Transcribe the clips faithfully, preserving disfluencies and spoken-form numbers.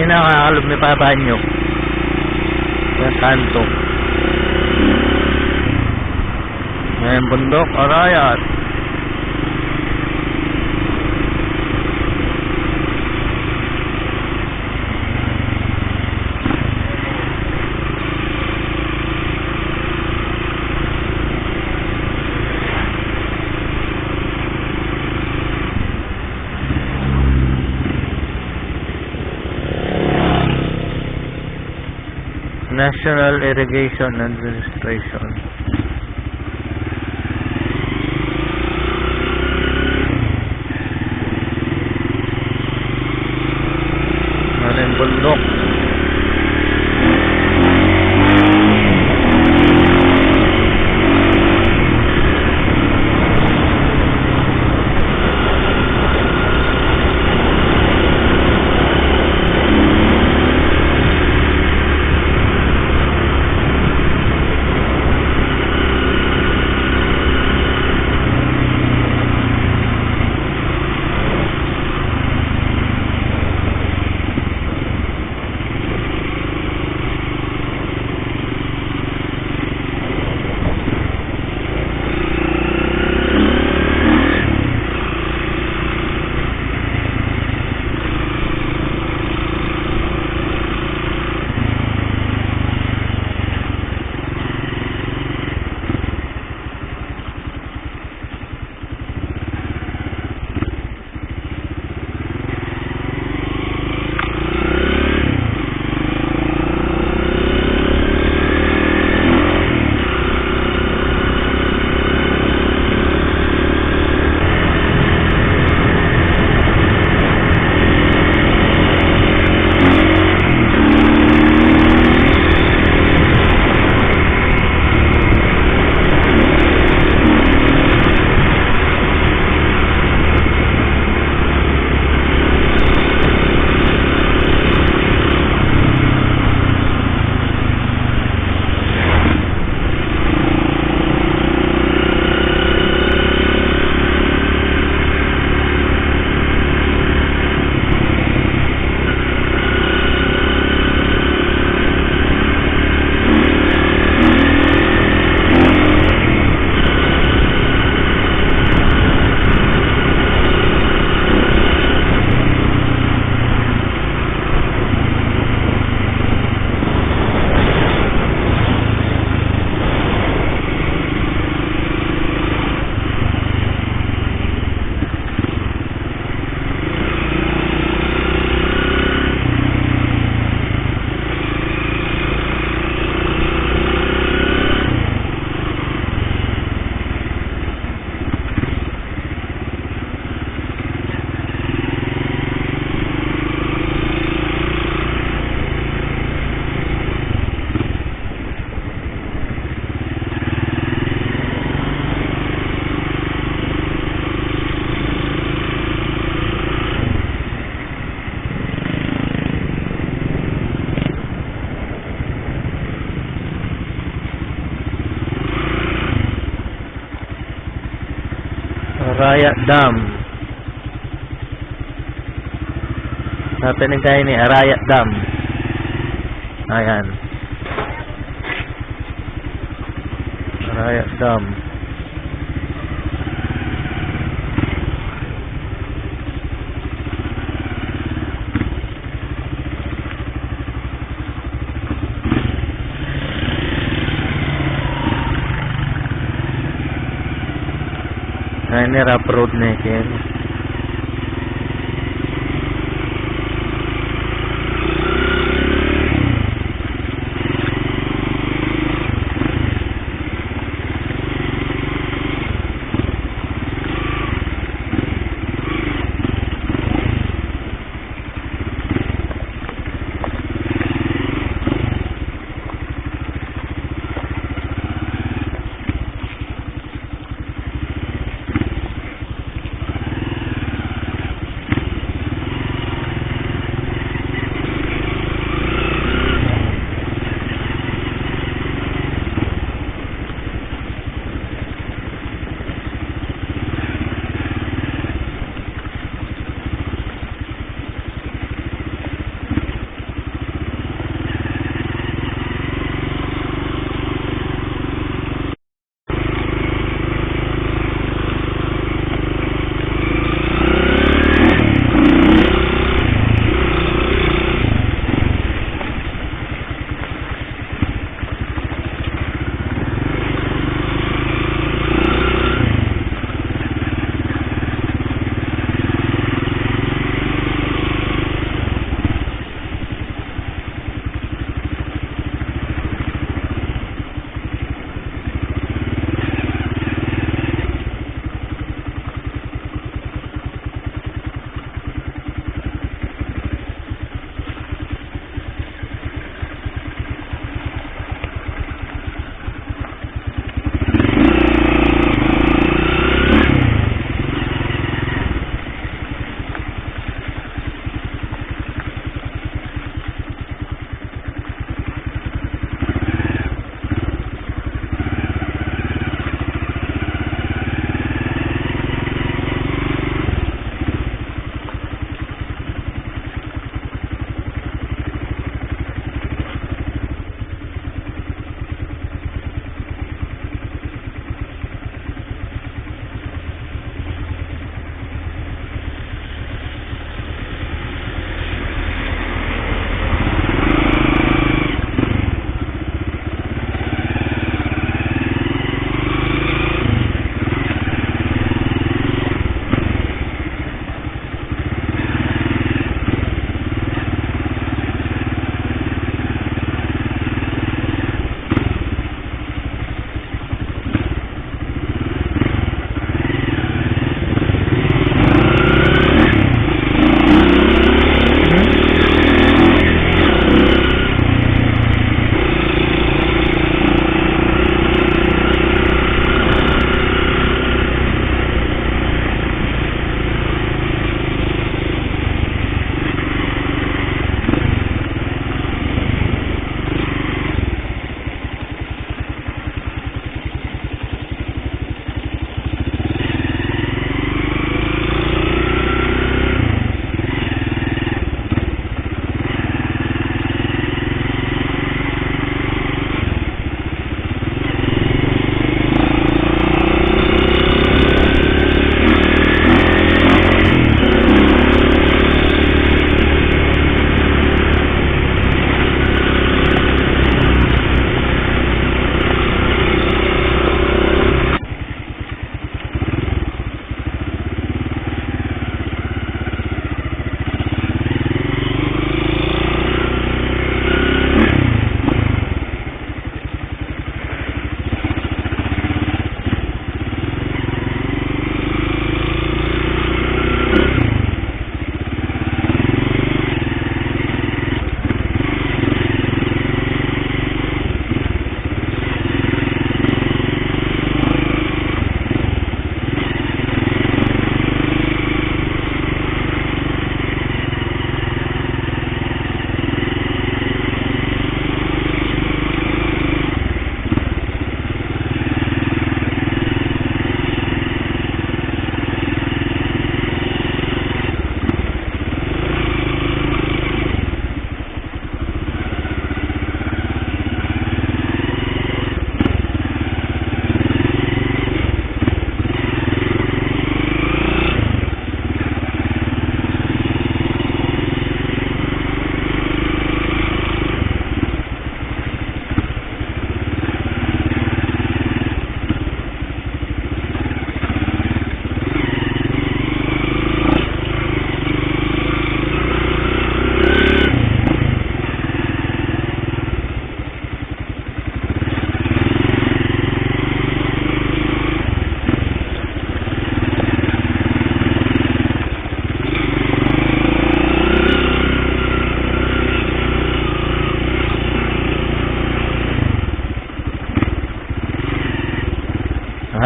Nakakalub mi pa banyo. Sa kanto. Ayan, bundok, arayat. National Irrigation Administration. Ayan, bundok. Arayat Dam. Natin tayo ni Arayat Dam. Ayan. Arayat Dam. Ay, ini rough road na yan.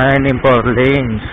Ayan ing four lanes.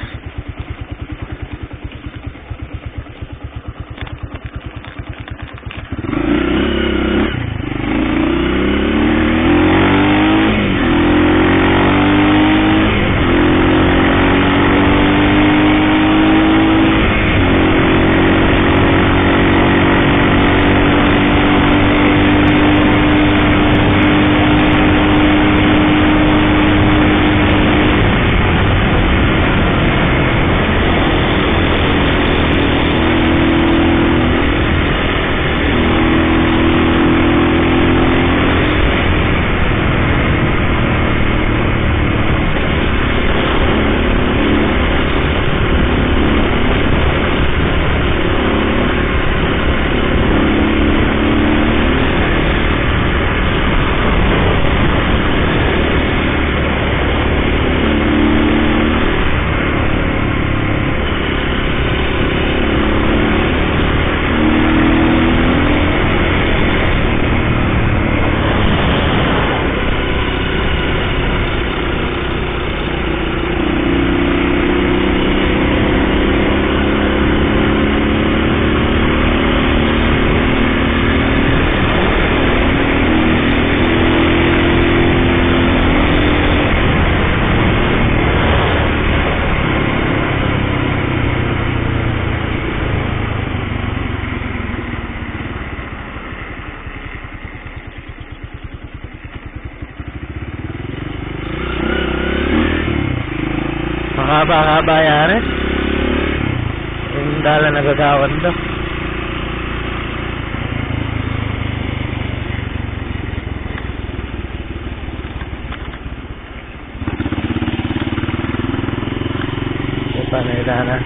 Mahaba-haba ya rin. Ing dalan a gagawan da. Ito na ita na.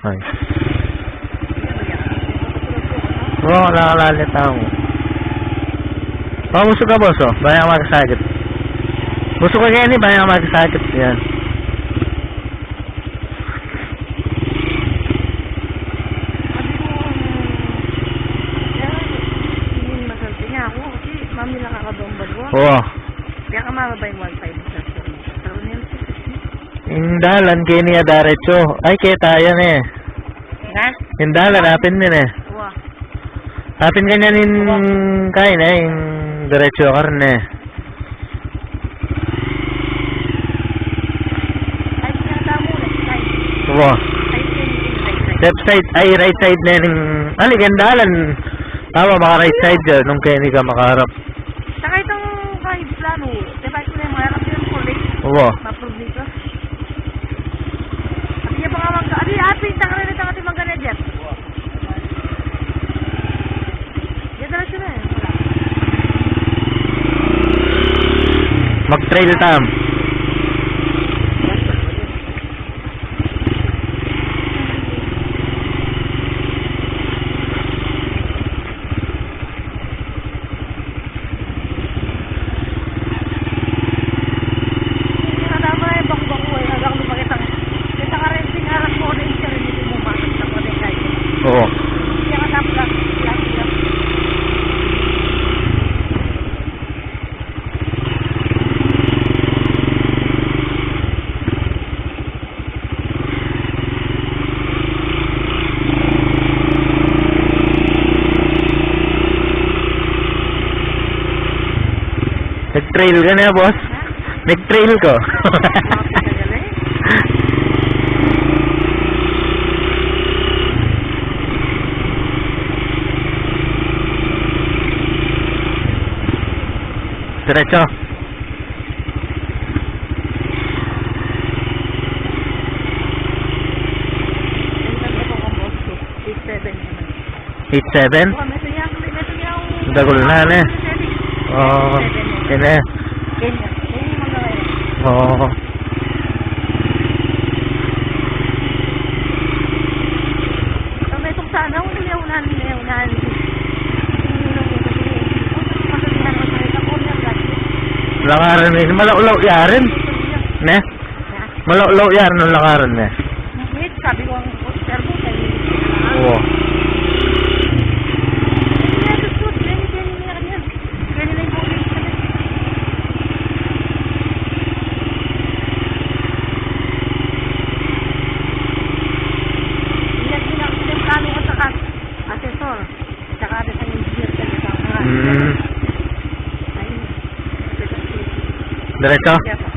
Ay. Oo, nakalalit ako. Oh, busog ka, boss, oh. Baya makasakit. Busog ka, Kenny, baya makasakit. Yan. Sabi ko, kaya, hindi masanti nga ako kasi mami lang ako doon bago. Oo. Kaya ka mababa yung one five sa Pero nil-, Ing dalan keni a daretso. Ay, keta yan e. Na? Ing dalan, apin ne. Wa. Apin kanyan ing kain e, ing daretso karne. Ay, keta mu, left side. Wa. Ay, keni, right side. Left side, ay, right side ne ning, ali, ing dalan. Tama, maka right side ya, nung keni ka makaharap. Saka itong kay plano, diba ito na yung mga harap yung kulay? Wa. Ma-approve nito. Sabi niya pa nga mangga. Adi, apin, saka rin itong ating mangga na dyan. Yan, diretso na eh. Wala. Mag-trail tam. Oo. Nag-trail ka na, boss? Ha? Nag-trail ko. Diretso. Eight seven? Dagul na, ne? Oo. Yan, eh. Ganyan. Ganyan yung mga ngayon. Oo. Ang may itong sana, wala yung unahan, wala yung unahan. Lakaran na yun. Malaulaw yarin. Ne? Malaulaw yarin ang lakaran na. Wait, sabi ko, ang poster mo, kaya Oo. Kaya, sus, sus, kaya, kaya, kaya, kaya, kaya, kaya, kaya, Asesor. Tsaka ada sa engineer sa isang mga. Mm. Ayun. Diretso? Kaya pa.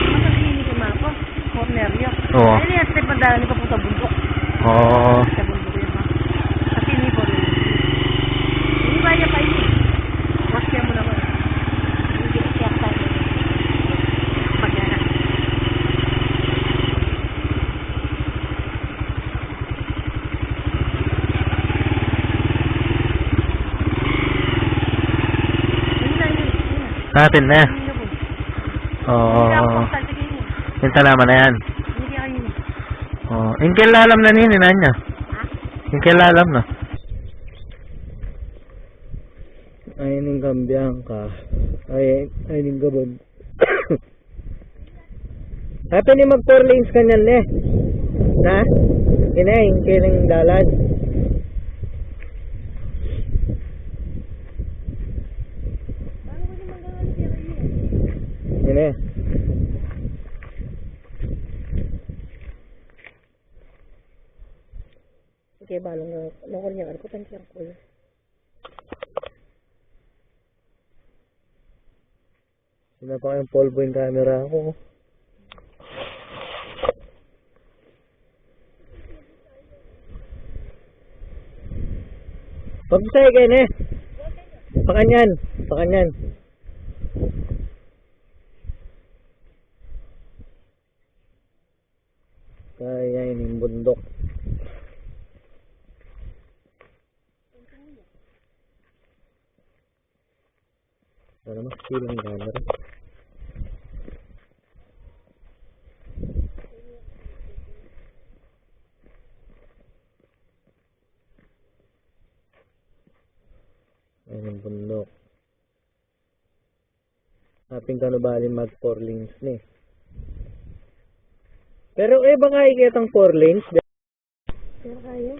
Ano sa tingin ni Marco? Corner yun. Oo. Ayun yung step na daan ni papunta bundok. Oo. Sa bundok yun, ha? Kasi ni Paul. Hindi ba niya pa yun? Mas kaya mo naman. Hindi, kaya pa yun. Magana. Atin na. Oo. Yung tanaman na yan. Oo. Yung kailalam na nini na niya. Yung kailalam na. Ay, ning kambiyan ka. Ay, ay, ning gabon. Atin ni mag four lanes kanyan, ne? Na? Ine, yung kiling dalan. Ine. Okay, balong na, nungkul niya, ano ko, tangkihan ko yun. Pinapakayang polvo yung camera ko. Pag-, eh. Pakanyan. Pakanyan. Kaya ini yung bundok. Sana mas silang camera. Ayan ang bundok. Atin kanu bali mag four lanes ni. Pero e, baka iketang four lanes. Pero kaya?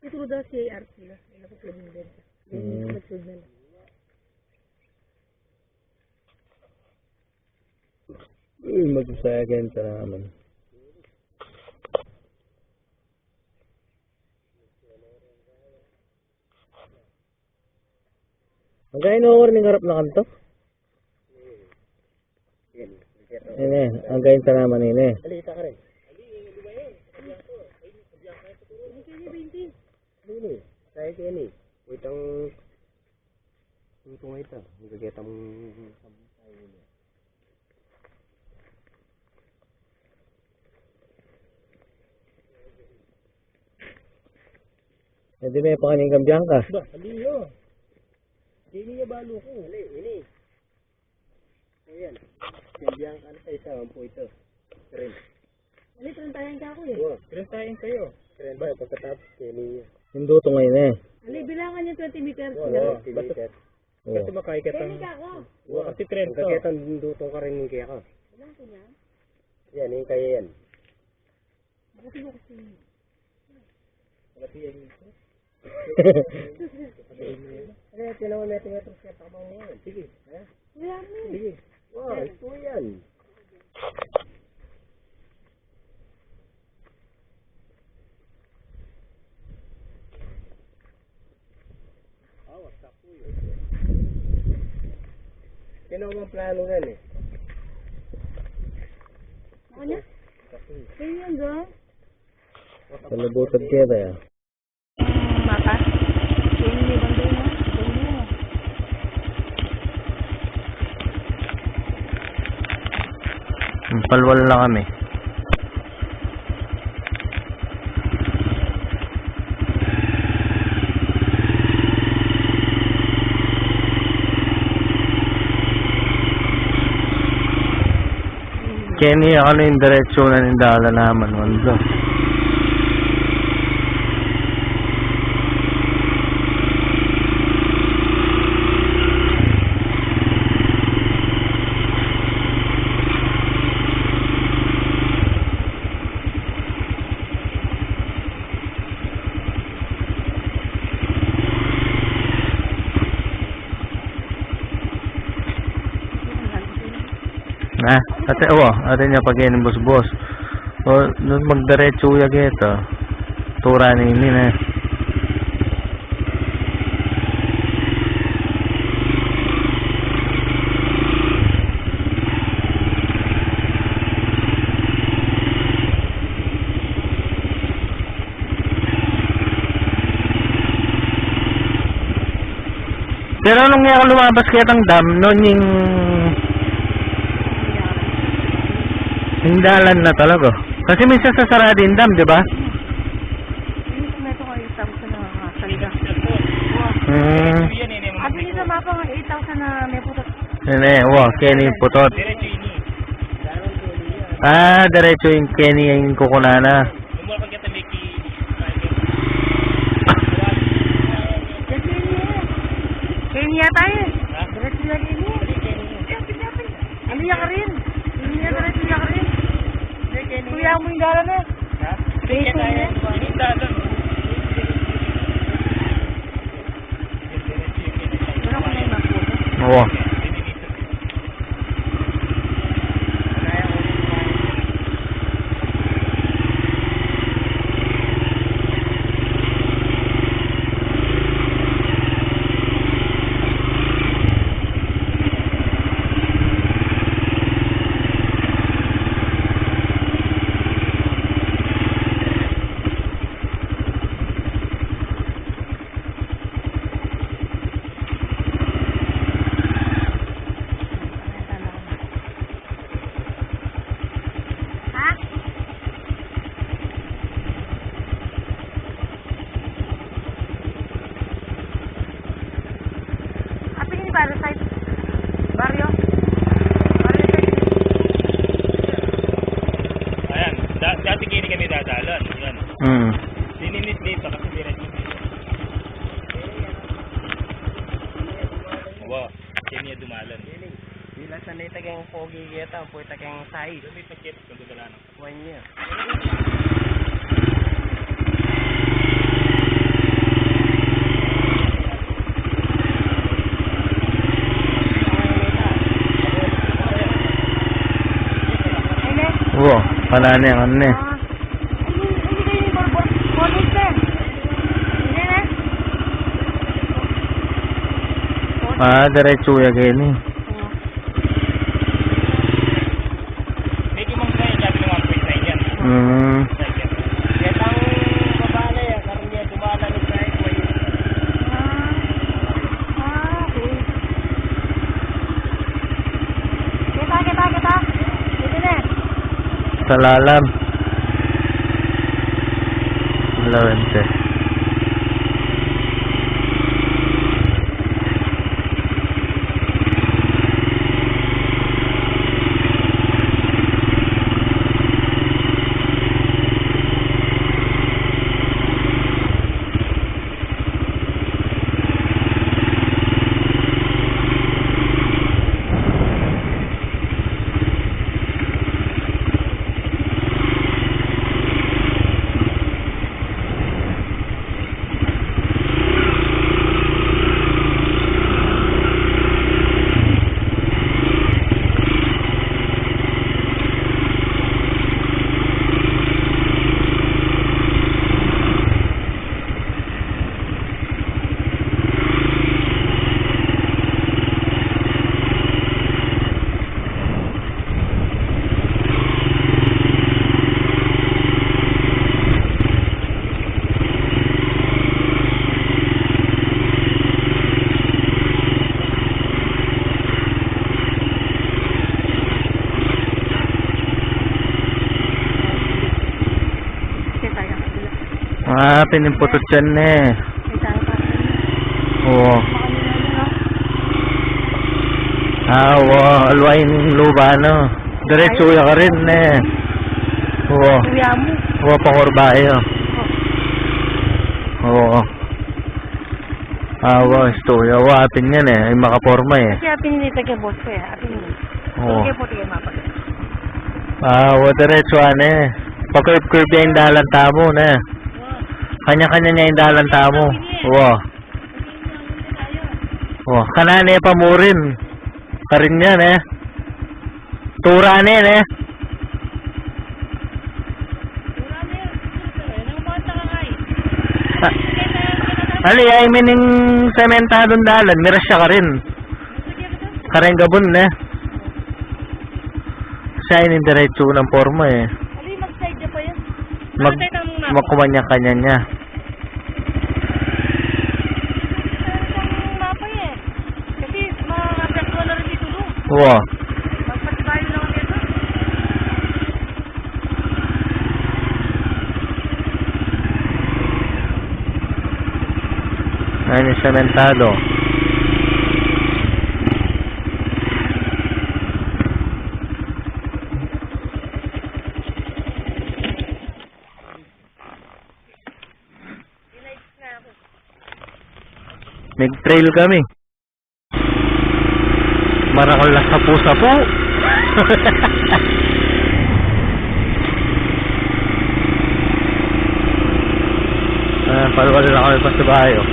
Ituro daw C R sila. Wala ko pwedeng benta. Hmm. Magsud na lang. Uy, mag-second ka naman. Ang gaya na ning harap na kanto. Ini, ang gaya tanaman ini. Alita ka rin. Ini, saya kaya ni. Wait, ang, ang tunga ito. Ang gageta mong E di me pakanyan ing kambiyan ka. Ba, ali yo. Di niya balu ko. Ali, ini. Ayan. Kambiyan ka na sa isa, ampo ito. Kren. Ali, trentayan ka ko e. Wa. Trentayan kayo. Kren ba? Pagkatapos, kaya niya. Yung duto ngayon e. Ali, bilangan yung twenty meters. Wa, twenty meters. Kasi makaikat ang, wa, kasi trenta. Ang kaketang duto ka rin yung kaya ka. Bilang ko niya. Yan, yung kaya yan. Malaki yan. Kaya tinawa natin nga itong set up mo ngayon. Sige. Ha? Sige. Wow, ito yan. Awas, sakto yun. Yan ang mga plano yan e. Ano? Kaya nga. Palabutad kaya tayo. Mapa? Kaya nga, banda na. Banda na. Palwal na kami. Keni, ano, ing diretsu na ning dalan naman, wanda. Na, ate, o, ate niya pag ining busbus. O, nung magdiretsu ya keta. Tura na ini na. Pero nung yang lumabas ketang dam, no, ning, ning dalan na talaga. Kasi minsan sasarado ing dam, di ba? Minsan may mga eight thousand na salida. Hmm. At minsan mapang eight thousand na may putot. Yan eh, wa, keni putot. Ah, diretsu ing keni ing kukunan na. Keni yata e. Ha? Diretsu ya keni. Ano ya karin? Keni ya, diretsu ya karin. Kuya mu ing dalan e. Ha? Keni ya. Oo. Ha? Apin ini barrio side? Barrio? Barrio side. Ayan, da-, dati kini kami dadalan. Yan. Hmm. Dininis dito kasi diretso dito. Wow, kini dumalan. Bilang sanay tagang pogi kita, pwede tagang size. Kung gagalaan. One year. Wo, panane ang ano eh. Ah, diretso ya keni. Medyo mang kaya niya, one point nine yan. Mm. Yan ang babae, karamihan dumalan sa highway. Ah. Ah, okay. Kita, kita, kita. Dito na. Sa lalam. Lawente. Pin ing putut yan, ne. Kita pa. Oo. Makanino, no? Ah, wa, alwa ing luba, no? Diretsu ya karin, ne. Oo. Kuya mu. Wa, pakurba ya. Oo. Ah, wa, isto ya. Wa, apin yan, e. Ay, makaporma, e. Kasi apin ini taga boss ko, e. Apin ini. Oo. Sige po, sige, mapa. Ah, wa, diretsu, ne. Pa-curve-curve ya ing dalan tamu, ne. Kanya-kanya ne ing dalan tamu. Wa. Wa, kanan ne pa murin. Karin yan, e. Tura ne, ne. Ah, ali, ay, mining sementadung dalan, miras ya karin. Karin gabun, ne. Siya ini diretsu nang porma, e. Ali, mag-side ya pa yan. Mag-, magkumanya-kanya niya. Ang mapa, e. Kasi mga apektuhan na rin dito, no? Wa. Magpatibayo lang ang ito. Ayan ing sementado. Nag-trail kami. Marakal na sapu-sapu. Ah, palwal na kami pasibayu.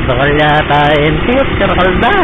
Bakal yata, e, tiyot, karakal da.